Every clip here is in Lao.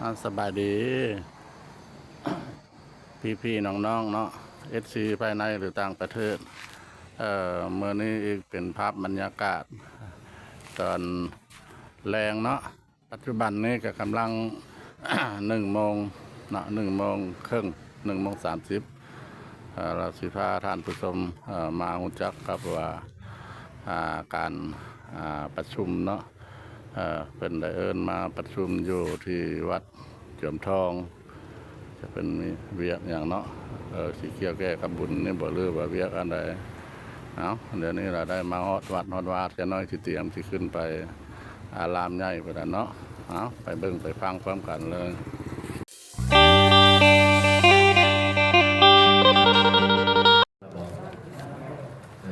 ອ່າ ສະບາຍດີ ພີ່ໆ ນ້ອງໆ ເນາະ ເອັຟຊີ ພາຍໃນ ຫຼື ຕ່າງປະເທດ. ເອີ ມື້ນີ້ອີກເປັນພາບບັນຍາກາດຕອນແລງເນາະ. ປັດຈຸບັນນີ້ກໍກຳລັງ ໜຶ່ງໂມງເນາະ ໜຶ່ງໂມງເຄິ່ງ ໜຶ່ງໂມງສາມສິບ. ເອີ ລາວຊິພາທ່ານຜູ້ຊົມ ເອີ ມາຮູ້ຈັກກັບວ່າ ອ່າ ການ ອ່າ ປະຊຸມເນາະ ເອີ ເພິ່ນໄດ້ເອີ້ນມາປະຊຸມຢູ່ທີ່ວັດຈອມທອງ ຈະເປັນມີວຽກຫຍັງເນາະ ເອີ ຊິກ່ຽວແກ່ກັບບຸນນີ້ບໍ່ ຫຼືວ່າວຽກອັນໃດ. ເອົາ ດຽວນີ້ລະໄດ້ມາຮອດວັດຮອດວາ ຈັກໜ້ອຍຊິຕຽມຊິຂຶ້ນໄປອາລາມໃຫຍ່ພຸ້ນລະເນາະ. ເອົາ ໄປເບິ່ງໄປຟັງພ້ອມກັນເລີຍ. ເອີ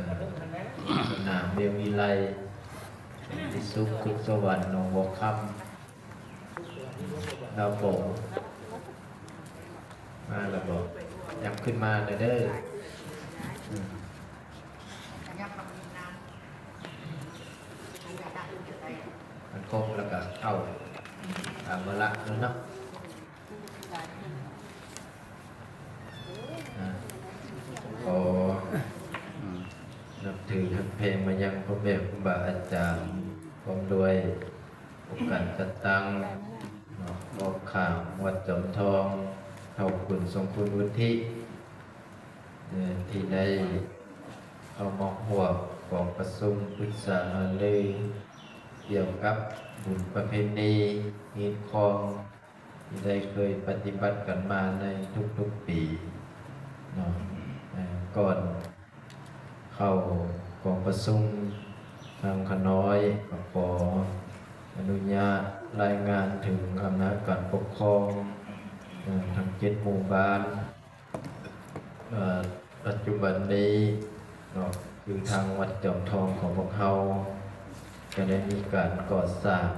ນາງເວວວິໄລ ທີ່ສຸກ ສຸກສະຫວັນ ໜອງບົວຄຳ ລາວໂປງ ມາລະບໍ? ຍັບຂຶ້ນມາແດ່ເດີ. ມັນຄົບແລ້ວກະເອົາ ຕາມວາລະນັ້ນເນາະ. ອ່າ ຂໍ ອືມ ນັບຖືຮັກແພງມາຍັງພໍ່ແມ່ຄູບາອາຈານ ພ້ອມດ້ວຍອົງການຈັດຕັ້ງເນາະ ອ້ອມຂ້າງວັດຈອມທອງ ເຖົ້າຄຸນ ຊົງຄຸນວຸດທິ ເອີ ທີ່ໄດ້ເຂົ້າມາຮ່ວມກອງປະຊຸມປຶກສາຫາລືກ່ຽວກັບບຸນປະເພນີຮີດຄອງ ທີ່ໄດ້ເຄີຍປະຕິບັດກັນມາໃນທຸກໆປີເນາະ. ເອີ ກ່ອນເຂົ້າກອງປະຊຸມ ທາງຂ້ານ້ອຍກໍຂໍອະນຸຍາດລາຍງານເຖິງອຳນາດການປົກຄອງ ເອີ ທັງເຈັດໝູ່ບ້ານ. ເອີ ປັດຈຸບັນນີ້ເນາະ ຄືທາງວັດຈອມທອງຂອງພວກເຮົາ ກໍໄດ້ມີການກໍ່ສ້າງ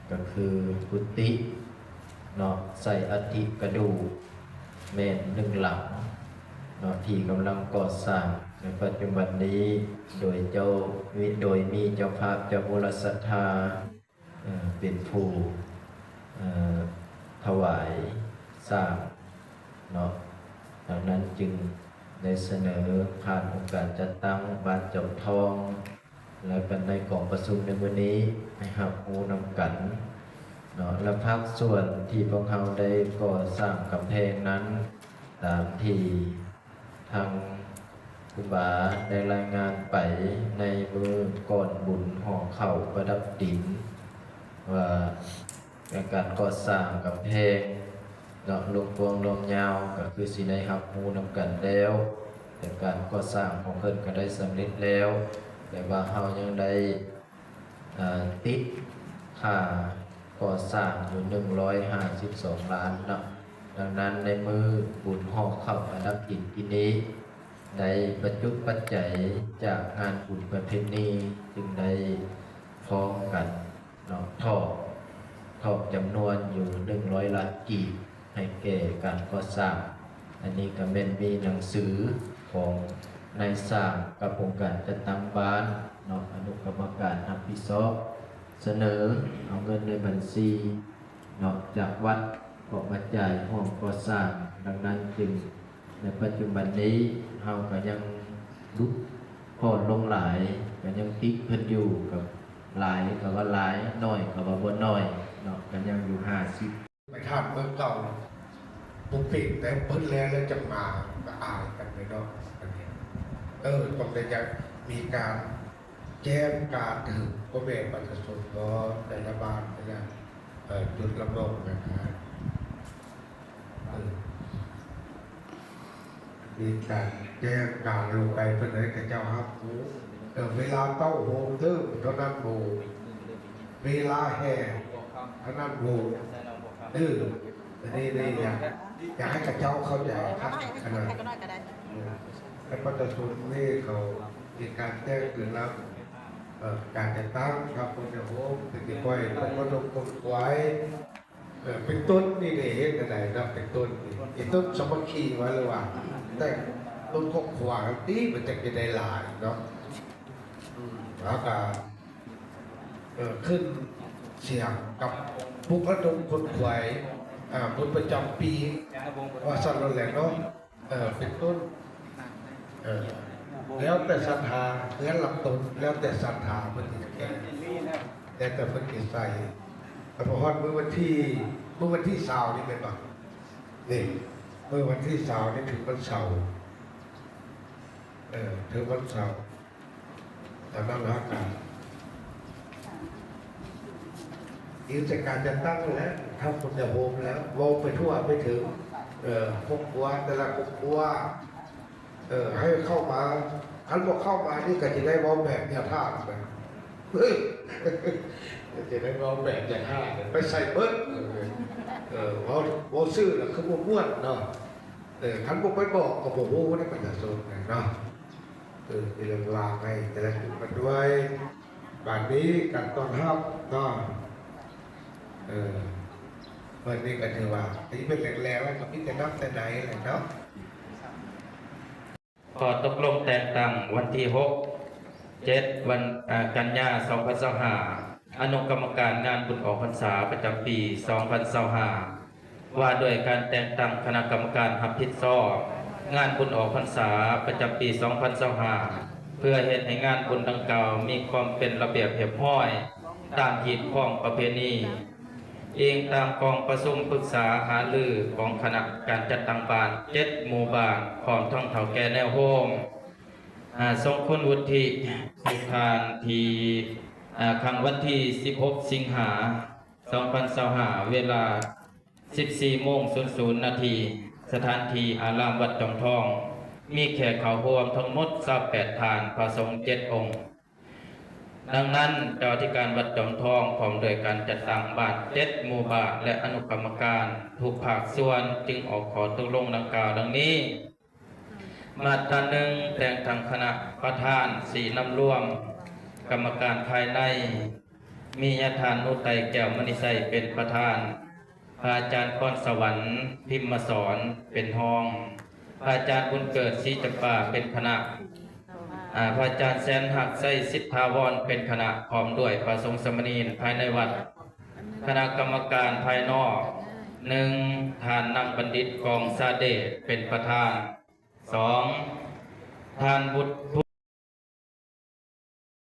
ກໍຄືກຸຕິເນາະ ໃສ່ອັດຖິກະດູກແມ່ນໜຶ່ງຫຼັງເນາະ ທີ່ກຳລັງກໍ່ສ້າງໃນປັດຈຸບັນນີ້ ໂດຍເຈົ້າ ໂດຍມີເຈົ້າພາບເຈົ້າບູລະສັດທາ ເອີ ເປັນຜູ້ ເອີ ຖວາຍສ້າງເນາະ. ດັ່ງນັ້ນຈຶ່ງໄດ້ສະເໜີຜ່ານອົງການຈັດຕັ້ງບ້ານຈອມທອງ ແລະ ກັນໃນກອງປະຊຸມໃນມື້ນີ້ໃຫ້ຮັບຮູ້ນຳກັນເນາະ. ແລະ ພາກສ່ວນທີ່ພວກເຮົາໄດ້ກໍ່ສ້າງກຳແພງນັ້ນ ຕາມທີ່ ທາງຄູບາໄດ້ລາຍງານໄປໃນມື້ກ່ອນບຸນຫໍ່ເຂົ້າປະດັບດິນ ວ່າການກໍ່ສ້າງກຳແພງເນາະ ລວງກວ້າງລວງຍາວ ກໍຄືຊິໄດ້ຮັບຮູ້ນຳກັນແລ້ວ ແລະ ການກໍ່ສ້າງຂອງເພິ່ນກໍໄດ້ສຳເລັດແລ້ວ ແຕ່ວ່າເຮົາຍັງໄດ້ ເອີ ຕິດຄ່າກໍ່ສ້າງຢູ່ໜຶ່ງຮ້ອຍຫ້າສິບສອງລ້ານເນາະ. ດັ່ງນັ້ນໃນມື້ບຸນຫໍ່ເຂົ້າປະດັບດິນປີນີ້ ໄດ້ປະຈຸດປັດໄຈຈາກງານບຸນປະເພນີ ຈຶ່ງໄດ້ພ້ອມກັນເນາະ ຖອກ ຖອກຈຳນວນຢູ່ໜຶ່ງຮ້ອຍລ້ານກີບ ໃຫ້ແກ່ການກໍ່ສ້າງ. ອັນນີ້ກໍແມ່ນມີໜັງສືຂອງນາຍຊ່າງກັບອົງການຈັດຕັ້ງບ້ານເນາະ ອະນຸກຳມະການຮັບຜິດຊອບ ສະເໜີເອົາເງິນໃນບັນຊີເນາະ ຈາກວັດອອກມາຈ່າຍຮ່ວມກໍ່ສ້າງ. ດັ່ງນັ້ນຈຶ່ງໃນປັດຈຸບັນນີ້ເຮົາກໍຍັງຫຼຸດຜ່ອນລົງຫຼາຍ ກໍຍັງຕິດເພິ່ນຢູ່ ກໍຫຼາຍກໍວ່າຫຼາຍ ໜ້ອຍກໍວ່າບໍ່ໜ້ອຍເນາະ ກໍຍັງຢູ່ຫ້າສິບ ໄປທາດເມືອງເກົ່າ ບໍ່ເປັນແຕ່ເພິ່ນແລ້ວ ແລ້ວຈະມາ ກໍອາຍກັນເດ້ເນາະ. ອັນນີ້ ເອີ ຕ້ອງໄດ້ຈັດ ມີການແຈ້ງການເຖິງພໍ່ແມ່ປະຊາຊົນເນາະ ແຕ່ລະບ້ານ ແຕ່ລະ ເອີ ຈຸດລະບອກນະ ເອີ ມີການແຈ້ງການລົງໄປເພິ່ນໃຫ້ເຂົາເຈົ້າຮັບຮູ້ ເອີ ເວລາເຕົ້າໂຮມເດີ ເທົ່ານັ້ນໂມງ ເວລາແຫ່ເທົ່ານັ້ນໂມງ ເອີ ອັນນີ້ນີ້ຢາກ ຢາກໃຫ້ເຂົາເຈົ້າເຂົ້າໃຈຄັກຂະໜາດ ເອີ ໃຫ້ປະຊາຊົນນີ້ເຂົາມີການແຈ້ງເຕືອນນຳ ເອີ ການຈັດຕັ້ງ ຄັບ ຄົນຈະໂຮມ ເປັນທີ່ປ່ອຍ ຄົນມາດົກຄົນຄວາຍ ເອີ ເປັນຕົ້ນນີ້ເດ້ ເຮັດແນວໃດເນາະ ເປັນຕົ້ນນີ້ ເປັນຕົ້ນສາມັກຄີວ່າ ຫຼືວ່າ ແຕ່ງຕົ້ນຄອບຄົວຕິ ມັນຈັກຈະໄດ້ຫຼາຍເນາະ ອືມ ແລ້ວກະ ເອີ ຂຶ້ນສຽງກັບປຸກລະດົມຂົນຂວາຍ ອ່າ ບຸນປະຈຳປີ ວ່າຊັ້ນໂລດແຫຼະເນາະ. ເອີ ເປັນຕົ້ນ ເອີ ແລ້ວແຕ່ສັດທາ ເຮືອນຫຼັງຕົນ ແລ້ວແຕ່ສັດທາເພິ່ນຊິແກ້ ແລ້ວແຕ່ເພິ່ນຊິໃສ່. ແລ້ວພໍຮອດມື້ວັນທີ ມື້ວັນທີຊາວນີ້ແມ່ນບໍ່? ນີ້ ມື້ວັນທີຊາວນີ້ຖືກວັນເສົາ ເອີ ຖືກວັນເສົາ. ຕອນນັ້ນເຮົາກະຢູ່ໃນການຈັດຕັ້ງແຫຼະ ທຳບຸນຍາໂຮມແລ້ວ ເວົ້າໄປທົ່ວໄປເຖິງ ເອີ ຄອບຄົວ ແຕ່ລະຄອບຄົວ ເອີ ໃຫ້ເຂົ້າມາ ຄັນບໍ່ເຂົ້າມານີ້ກະຊິໄດ້ເວົ້າແບບຍາທາດ ເອີ ຊິໄດ້ເວົ້າແບບຍາທາດ ໄປໃສ່ເບິດ ເອີ ເວົ້າ ເວົ້າຊື່ລະຄືບໍ່ມ່ວນເນາະ. ເອີ ຄັນບໍ່ໄປບອກກໍບໍ່ຮູ້ນຳປະຊາຊົນເນາະ. ເອີ ເລື່ອງລາວໃຫ້ແຕ່ລະຈຸດມາດ້ວຍ ບາດນີ້ການຕ້ອນຮັບເນາະ ເອີ ເພິ່ນນີ້ກໍຖືວ່າ ທີ່ເປັນແຫຼງໆ ແລ້ວກໍມີແຕ່ນັບແຕ່ໃດແຫຼະເນາະ. ຂໍ້ຕົກລົງແຕ່ງຕັ້ງວັນທີຫົກ ເຈັດ ວັນ ອາ ກັນຍາ ສອງພັນຊາວຫ້າ ອະນຸກຳມະການງານບຸນອອກພັນສາປະຈຳປີ ສອງພັນຊາວຫ້າ ວ່າດ້ວຍການແຕ່ງຕັ້ງຄະນະກຳມະການຮັບຜິດຊອບງານບຸນອອກພັນສາປະຈຳປີ ສອງພັນຊາວຫ້າ ເພື່ອເຮັດໃຫ້ງານບຸນດັ່ງກ່າວມີຄວາມເປັນລະບຽບຮຽບຮ້ອຍຕາມຮີດຄອງປະເພນີ. ອີງຕາມກອງປະຊຸມປຶກສາຫາລືຂອງຄະນະການຈັດຕັ້ງບ້ານເຈັດໝູ່ບ້ານ ພ້ອມທັງເຖົ້າແກ່ແນວໂຮມ ອາ ຊົງຄຸນວຸດທິ ທຸກທ່ານ ທີ່ ອາ ຄັ້ງວັນທີສິບຫົກ ສິງຫາ ສອງພັນຊາວຫ້າ ເວລາສິບສີ່ໂມງສູນນາທີ ສະຖານທີ່ອາລາມວັດຈອມທອງ ມີແຂກເຂົ້າຮ່ວມທັງໝົດຊາວແປດທ່ານ ພະສົງເຈັດອົງ. ດັ່ງນັ້ນ ເຈົ້າອະທິການວັດຈອມທອງ ພ້ອມດ້ວຍການຈັດຕັ້ງບ້ານເຈັດໝູ່ບ້ານ ແລະ ອະນຸກຳມະການທຸກພາກສ່ວນ ຈຶ່ງອອກຂໍ້ຕົກລົງດັ່ງກ່າວດັ່ງນີ້. ມາດຕາໜຶ່ງ ແຕ່ງຕັ້ງຄະນະປະທານຊີ້ນຳລວມກຳມະການພາຍໃນ ມີຍາທ່ານໜູໄຕ ແກ້ວມະນີໄຊ ເປັນປະທານ, ພະອາຈານພອນສະຫວັນ ພິມມະສອນ ເປັນຮອງ, ພະອາຈານບຸນເກີດ ສີຈຳປາ ເປັນຄະນະ, ອາ ພະອາຈານແສນຮັກ ໄຊສິດຖາວອນ ເປັນຄະນະ ພ້ອມດ້ວຍພະສົງສາມະເນນພາຍໃນວັດ. ຄະນະກຳມະການພາຍນອກ ໜຶ່ງ ທ່ານນາງບັນດິດ ກອງສາເດດ ເປັນປະທານ, ສອງ ທ່ານບຸດ